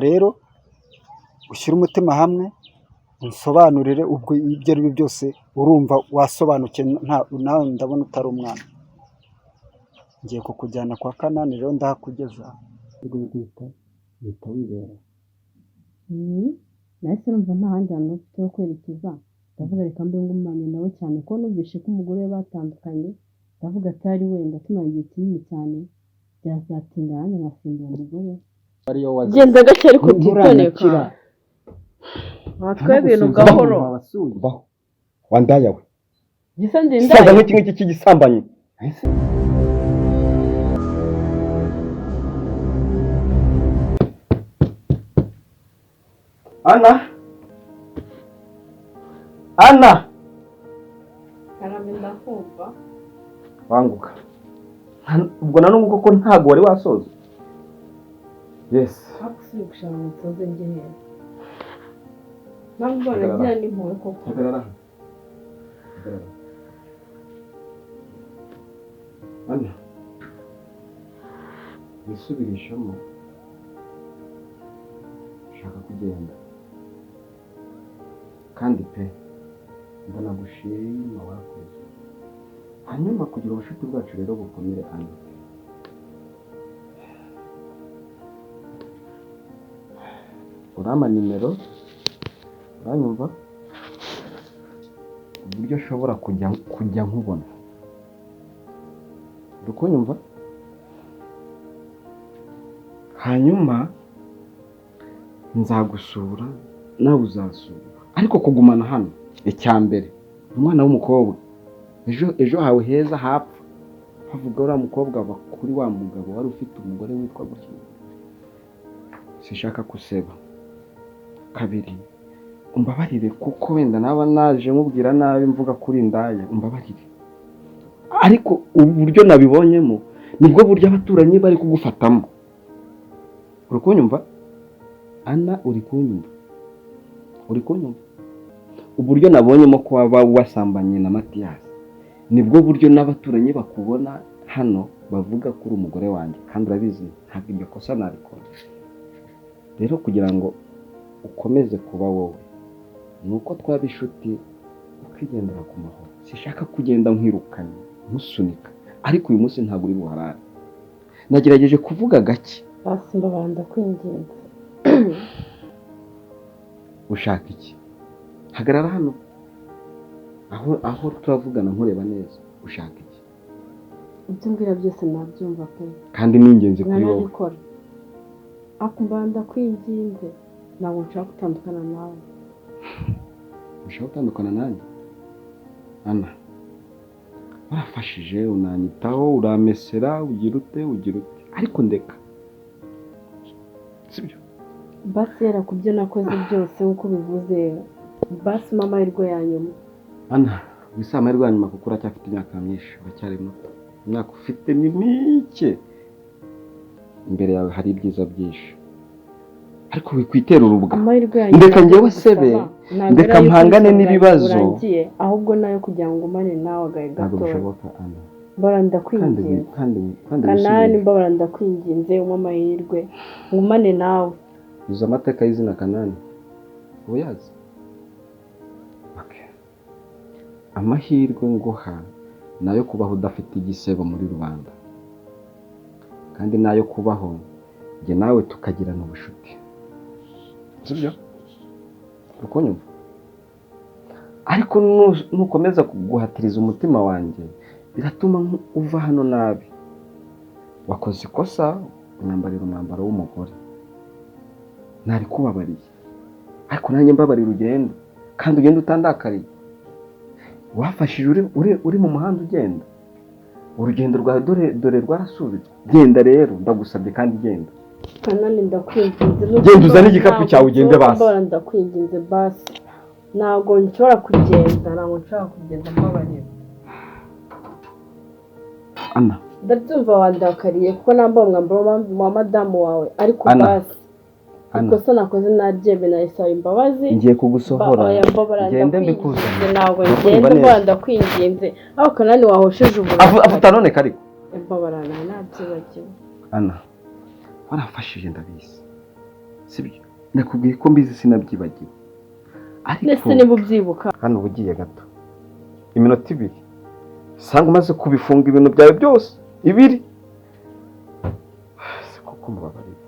Rero ushyire umutima hamwe, unsobanurire. Ubwo ibyo ari byo byose urumva wasobanukiwe, nawe ndabona utari umwana. Ngiye kukujyana kwa Kanani rero, ndahakugeza guhita uhita wibera. Nahise numva nta handi hantu mfite ho kwerekeza. Ndavuga reka mbe ngumanye nawe, cyane ko numvise ko umugore we batandukanye. Ndavuga atari wenda tumara igihe kinini cyane, byazatinda nanjye nkasimbura umugore we. Ariyo wazize. Genda gake ariko utitoneka. Nturanakira. Watwaye ibintu gahoro. Baho wandaya we. Gisa ndi Gisaza indaya? nk'iki ngiki cy'igisambanyi. Ana, Ana! Karame, ndakumva. Banguka. Ubwo na n'ubu koko ntabwo wari wasoza, yes. Hakusiye gushaka ngo nsoze njye hehe? Ntabwo nagira n'impuhwe koko. Hagarara hano. Hagarara. Ana, wisubirishamo, ushaka kugenda, kandi pe ndanagushima, warakoze. Hanyuma kugira ubucuti bwacu rero bukomere, Ana, urampa nimero, uranyumva, uburyo ushobora kujya nkubona, uri kunyumva? Hanyuma nzagusura, nawe uzasura, ariko kugumana hano, icya mbere, umwana w'umukobwa, ejo ejo hawe heza hapfa havuga uriya mukobwa aba kuri wa mugabo wari ufite umugore witwa gutya. Sinshaka guseba. Kabiri, umbabarire kuko wenda naba naje nkubwira nabi, mvuga kuri indaya, umbabarire. Ariko uburyo nabibonyemo nibwo buryo abaturanyi bari kugufatamo. Uri kunyumva, Ana? Uri kunyumva? Uri kunyumva? Uburyo nabonyemo ko waba wasambanye na Matiyasi nibwo buryo n'abaturanyi bakubona hano bavuga ko uri umugore wanjye, kandi urabizi ntabwo iryo kosa narikora. Rero kugira ngo ukomeze kuba wowe, ni uko twaba inshuti, ukigendera ku mahoro. Sinshaka kugenda nkwirukanye, nkusunika, ariko uyu munsi ntabwo uri buharare. Nagerageje kuvuga gake. Basi mbabara, ndakwinginze. Ushaka iki? Hagarara hano aho turavugana nkureba neza. Ushaka iki? Ibyo umbwira byose nabyumva pe. Kandi ni ingenzi kuri wowe. Nkanabikora, ariko mbabara, ndakwinginze, ntabwo nshaka gutandukana nawe. Ushaka gutandukana nanjye? Ana, warafashije, unanyitaho, uramesera, ugira ute, ugira ute, ariko ndeka, sibyo? Basi yera ku byo nakoze byose nk'uko ubivuze, basi mpa amahirwe ya nyuma. Ana, wisa amahirwe ya nyuma, kuko uracyafite imyaka myinshi, uracyari muto. Imyaka ufite ni mike, imbere yawe hari ibyiza byinshi, ariko wikwitera urubwa. Amahirwe ya nyuma Ndeka njyewe ngusaba, sebe, ntabwo ari ndeka ayo mpangane kubisabwa n'ibibazo. burangiye, ahubwo nayo kugira ngo ngumane nawe agahe Ntabwo gatoya. bishoboka, Ana. Mbabara, Kandi ndakwinginze. kandi Kanani, wisubire. mbabara, ndakwinginze, umpe amahirwe ngumane nawe. Uzi amateka y'izina Kanani? Uyazi? Okay. Amahirwe nguha ni ayo kubaho udafite igisebo muri rubanda, kandi n'ayo kubaho njye nawe tukagirana ubucuti, sibyo? Uri kunyumva? Ariko nukomeza kuguhatiriza umutima wanjye, biratuma uva hano nabi. Wakoze ikosa unyambarira umwambaro w'umugore, ntari kubabariye, ariko nanjye mbabarira, ugende, kandi ugende utandakariye. Wafashije uri mu muhanda ugenda, urugendo rwawe dore dore rwarasubitswe. Genda rero, ndagusabye, kandi genda. Kanani, ndakwinginze. Genda uzane igikapu cyawe ugende basi. Mbabara, ndakwinginze basi, ntabwo nshobora kugenda, ntabwo nshobora kugenda, mbabarira. Ana. Ndabyumva wandakariye kuko nambaye umwambaro wa madamu wawe, ariko Ana. basi Ana. ikosa nakoze naryemeye, nayisaba imbabazi. Ngiye kugusohora. Oya, mbabara, Ngende ndakwinginze. mbikuzanire. Ntabwo Urakumva ngenda. neza. Mbabara, ndakwinginze. Aho Kanani wahosheje uburakari. Avuta none kariko. Mbabara, nta nabyibagiwe. Ana, warafashije, ndabizi. Sibyo, nakubwiye ko mbizi sinabyibagiwe. Ariko Ndetse niba ubyibuka hano uba ugiye gato, iminota 2 sanga umaze kubifunga ibintu byawe byose 2. Si koko mubabarire.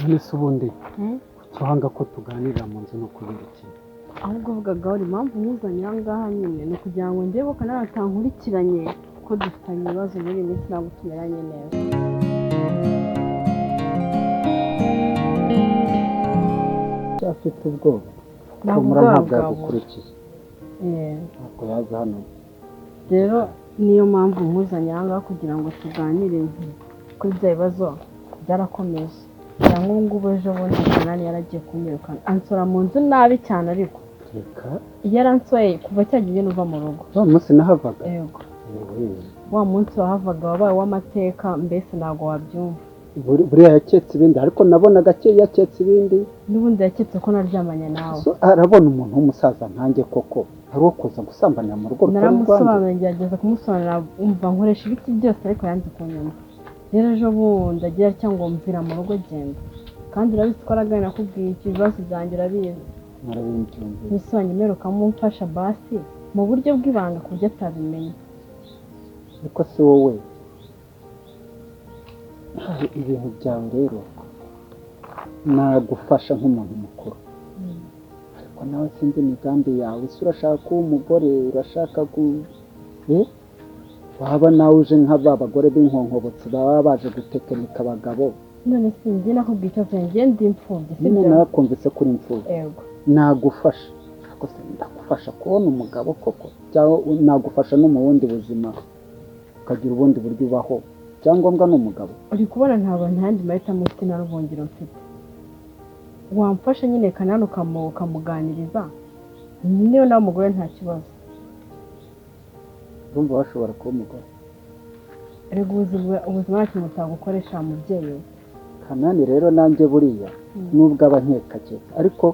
None se ubundi kuki ko tuganirira mu nzu no kubera iki? Ahubwo uvuga uri impamvu nkuzanye aha ngaha nyine ni ukugira ngo ndebe ko nawe atankurikiranye, ko dufitanye ibibazo muri iyi minsi ntabwo tumeranye neza. Afite ubwoba Ntabwo humura ubwoba ntabwo bwabura. yagukurikiye, ntabwo yaza hano. Rero niyo mpamvu nkuzanye aha ngaha kugira ngo tuganire kuri bya bibazo byarakomeje. Cyangwa ubu ngubu ejo bundi Kanani yaragiye kunyirukana ansora mu nzu nabi cyane, ariko Reka yaransoye kuva cya gihe uva mu rugo. Wa munsi nahavaga? Yego, wa munsi wahavaga wabaye uw'amateka, mbese ntabwo wabyumva. Buriya yaketse ibindi, ariko nabonaga yaketse ibindi. N'ubundi yaketse ko naryamanye nawe. So, arabona umuntu w'umusaza nkanjye koko ari uwo kuza gusambanira mu rugo rutari urwanjye. Naramusobanuriye, ngerageza kumusobanurira, umva nkoresha ibiti byose ariko yanze kunyumva. Rero ejo bundi agira atya ngo mvira mu rugo genda, kandi urabizi ko aragana nakubwiye ibibazo byanjye urabizi. Narabibyumvise. Nisobanure mperuka mumfasha basi mu buryo bw'ibanga ku buryo atabimenya. Ariko si wowe ibintu byawe rero nagufasha nk'umuntu mukuru, ariko nawe sinzi imigambi yawe. Ese urashaka kuba umugore? Urashaka ku waba nawe uje nka ba bagore b'inkonkobotsi baba baje gutekinika abagabo? None se njye nakubwiye icyo njye ndi imfubyi, Nyine sibyo? nakumvise kuri imfubyi. Yego. Nagufasha, ariko se ndagufasha kubona umugabo koko, cyangwa nagufasha no mu bundi buzima ukagira ubundi buryo ubaho? Icyangombwa ni umugabo. Uri kubona ntabwo ntayandi mahitamo mfite, nta n'ubuhungiro mfite. Wamfasha nyine Kanani ukamuganiriza, niyo nawe umugore nta kibazo. Urumva washobora kuba umugore? Erega ubuzima nta kintu butagukoresha mubyeyi we. Kanani rero nanjye buriya nubwo aba nkekakeka ariko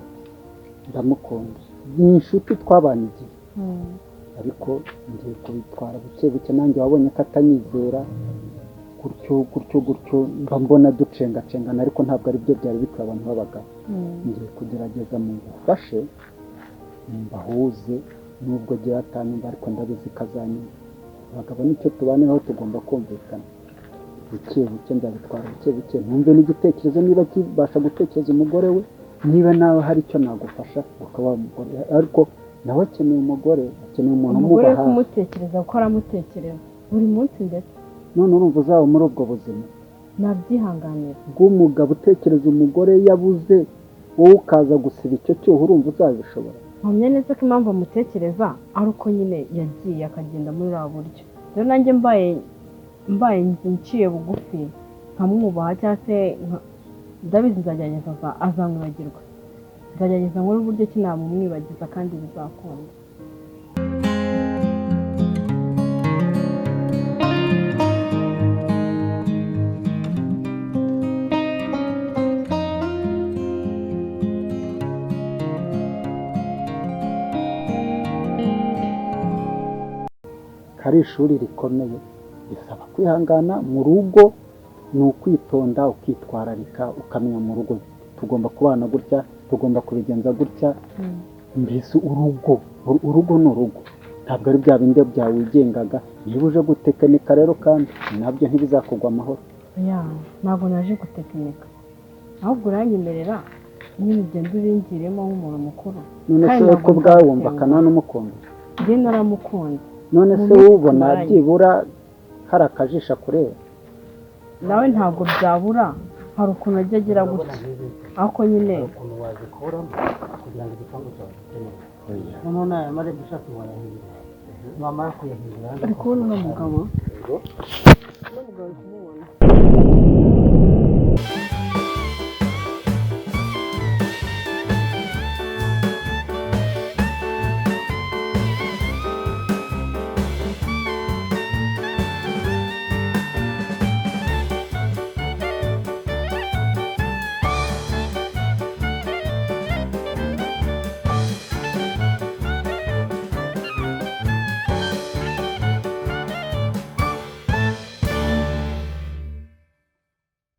ndamukunda, ni inshuti twabanye igihe, ariko ngiye kubitwara buke buke. Nanjye wabonye ko atanyizera gutyo gutyo gutyo, mba mbona ducengacengana, ariko ntabwo ari byo byari bikwiye abantu b'abagabo. Ngiye kugerageza mufashe mbahuze, nubwo agiye atanyumva ariko ndabizi ko azanyumva. Abagabo nicyo tubaniraho, tugomba kumvikana buke buke. Nzabitwara buke buke, ntumve n'igitekerezo niba kibasha gutekereza umugore we, niba nawe hari icyo nagufasha ukaba umugore, ariko nawe akeneye umugore, akeneye umuntu Umugore umuba we hafi. Kumutekereza kuko aramutekereza buri munsi ndetse. None urumva uzaba muri ubwo buzima? Nabyihanganira. Bw'umugabo utekereza umugore yabuze, wowe ukaza gusiba icyo cyuho, urumva uzabishobora? Mpamya neza ko impamvu amutekereza ari uko nyine yagiye akagenda muri buriya buryo. Rero nanjye mbaye nciye bugufi nkamwubaha, cyangwa se ndabizi nzagerageza azamwibagirwa, nzagerageza nkore uburyo ki namumwibagiza kandi bizakunda. Kari ishuri rikomeye risaba kwihangana mu rugo, ni ukwitonda ukitwararika, ukamenya mu rugo tugomba kubana gutya, tugomba kubigenza gutya. Mbese urugo ni urugo, ntabwo ari bya bindi byawigengaga. Niba uje gutekinika rero kandi nabyo ntibizakugwa amahoro. Ya, ntabwo naje gutekinika, ahubwo uranyemerera nyine ugenda ubingiremo nk'umuntu mukuru. None Kandi se ntabwo ko ubwawe wumva nzagutenguha. Kanani umukunda? Njye naramukunda. None Mu se minsi ubona tumaranye. byibura hari akajisho akureba? Nawe ntabwo byabura, hari ukuntu ajya agira gutya, ariko nyine ukuntu wazikuramo kugira ngo igipangu cyawe gikenewe. Noneho n'aya marembo ushaka wayahindura. Bamara kuyahindura. Uri kubona uno mugabo? Uno mugabo uri kumubona?